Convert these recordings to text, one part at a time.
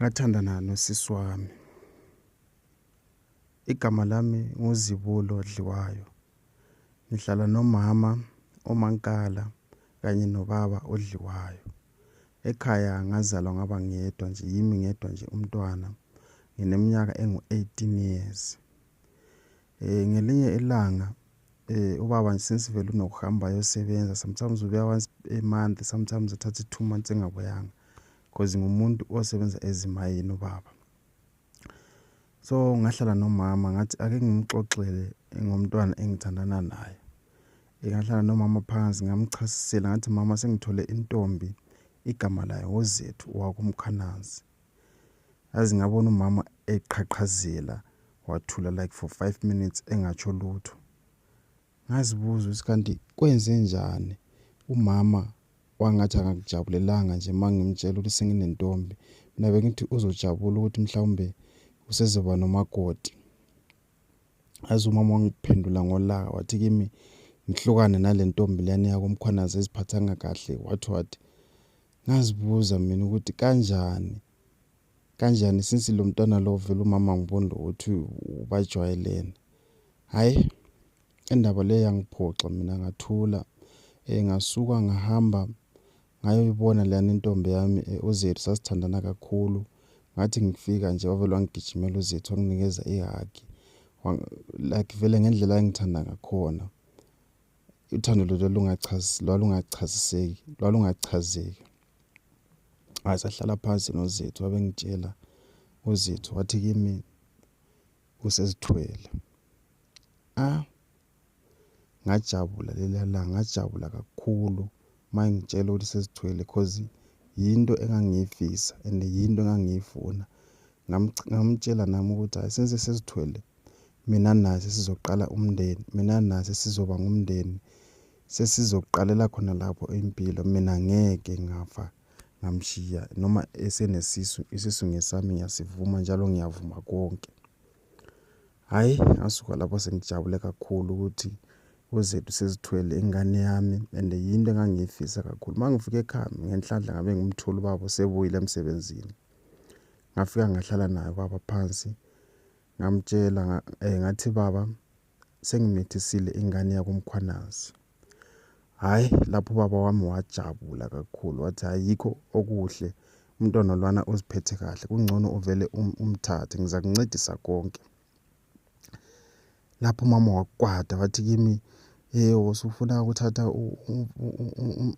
Ngathandana nosisi wami. Igama lami nguZibulo Dliwayo. Ngihlala nomama uMankala kanye nobaba oDliwayo. Ekhaya ngazalwa ngaba ngedwa nje, yimi ngedwa nje umntwana. Ngineminyaka engu-18 years. Ngelinye ilanga ubaba nje since vele unokuhamba ayosebenza, sometimes ubuya once a month, sometimes athathe 2 months engabuyanga, 'cause ngumuntu osebenza ezimayini ubaba. So ngahlala nomama, ngathi ake ngimxoxele ngomntwana engithandana naye. Ngahlala nomama phansi, ngamchasisela, ngathi, "Mama, sengithole intombi, igama layo uZethu wakuMkhwanazi." Yazi, ngabona umama eqhaqhazela, wathula like for 5 minutes engatsho lutho. Ngazibuza ukuthi kanti kwenze njani umama wangathi akakujabulelanga nje uma ngimtshela ukuthi senginentombi. Mina bengithi uzojabula ukuthi mhlawumbe usezoba nomakoti. Yazi, umama wangiphendula ngolaka, wathi kimi ngihlukane nale ntombi leyana yakoMkhwanazi eziphathanga kahle, wathi wathi. Ngazibuza mina ukuthi kanjani kanjani, since lo mntwana lo vele umama ngiboni ukuthi bajwayelene. Hhayi, indaba le yangiphoxa mina, ngathula. Ngasuka ngahamba ngayoyibona leyana intombi yami uZethu, sasithandana kakhulu. Ngathi ngifika nje, wavele wangigijimela uZethu, wanginikeza i-hug, like vele ngendlela ayengithanda ngakhona. Uthando lolu lwalungachaziseki, lwalungachazeki. Hhayi, sahlala phansi noZethu, wabe engitshela uZethu, wathi kimi usezithwele. Ah, ngajabula leliya langa, ngajabula kakhulu uma engitshela ukuthi sezithwele, 'cause yinto engangiyifisa and yinto engangiyifuna. Ngamtshela nami ukuthi hhayi, since sezithwele, mina naye sesizoqala umndeni, mina naye sesizoba ngumndeni, sesizoqalela khona lapho impilo. Mina ngeke ngafa ngamshiya noma esenesisu, isisu ngesami, ngiyasivuma njalo, ngiyavuma konke. Hhayi, ngasuka lapho sengijabule kakhulu ukuthi uZethu sezithwele ingane yami, and yinto engangiyifisa kakhulu. Uma ngifika ekhaya, ngenhlanhla ngabe ngimthola ubaba usebuyile emsebenzini. Ngafika ngahlala naye ubaba phansi, ngamtshela, ngathi, "Baba, sengimithisile ingane yakoMkhwanazi." Hhayi, lapho ubaba wami wajabula kakhulu, wathi, "Ayikho okuhle, umntwana lwana uziphethe kahle, kungcono uvele umthathe, ngizakuncedisa konke." Lapho umama wakwata, wathi kimi, "Yebo, usufuna ukuthatha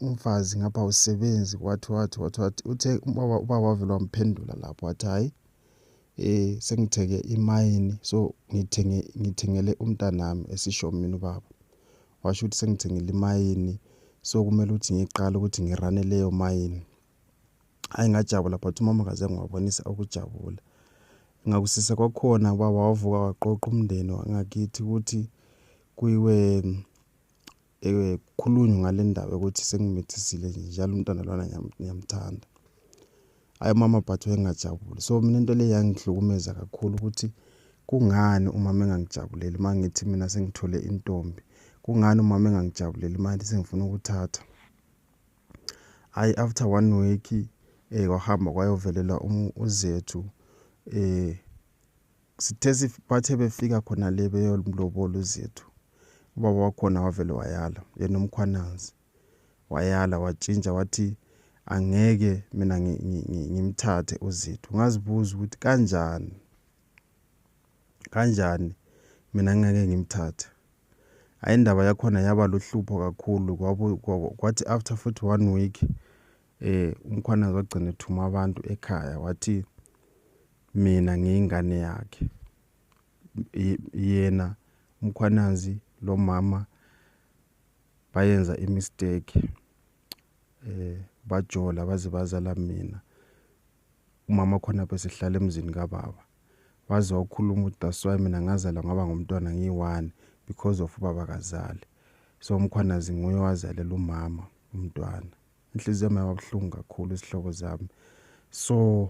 umfazi ngapha awusebenzi," wathi wathi wathi wathi. Uthe ubaba wavele wamphendula lapho, wathi, "Hhayi, sengithenge imayini, so ngithenge ngithengele umntanami," esisho mina ubaba. Washo ukuthi sengithengile imayini, so kumele ukuthi ngiqale ukuthi ngi-run-e leyo mayini. Hhayi, ngajabula, but umama akazange wabonisa ukujabula. Ngakusisa kwakhona ubaba wavuka waqoqa umndeni wangakithi ukuthi kuyiwe kukhulunywe ngale ndaba yokuthi sengimithisile nje njalo, umntwana lona ngiyamthanda. Hhayi, umama but wayengajabuli. So mina into le yangihlukumeza kakhulu ukuthi kungani umama engangijabuleli uma ngithi mina sengithole intombi, kungani umama engangijabuleli manje sengifuna ukuthatha. Hhayi, after one week kwahamba kwayovelela uZethu. Sithe bathe befika khona le beyomlobola uZethu, ubaba wakhona wavele wayala, yena uMkhwanazi wayala, watshintsha, wathi angeke mina ngimthathe uZethu. Ngazibuza ukuthi kanjani kanjani mina ngingeke ngimthathe. Hhayi, indaba yakhona yaba luhlupho kakhulu. Kwathi after futhi one week uMkhwanazi wagcina ethuma abantu ekhaya, wathi mina ngiyingane yakhe, yena uMkhwanazi lo mama bayenza i-mistake, bajola baze bazala mina. Umama khona bese sihlala emzini kababa, waze wakhuluma ukuthi that's why mina ngazalwa ngaba ngumntwana ngiyi-one, because of ubaba akazali, so uMkhwanazi nguye owazalela umama umntwana. Inhliziyo yami yaba buhlungu kakhulu, izihlobo zami. So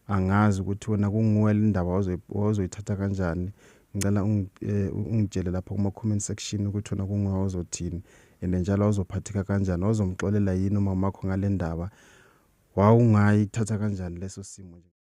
angazi ukuthi wena kunguwe le ndaba wawuzoyithatha kanjani. Ngicela ungitshele lapha kuma-comment section ukuthi wena kunguwe wawuzothini and njalo wawuzophatheka kanjani, wawuzomxolela yini umama wakho ngale ndaba, wawungayithatha kanjani leso simo nje.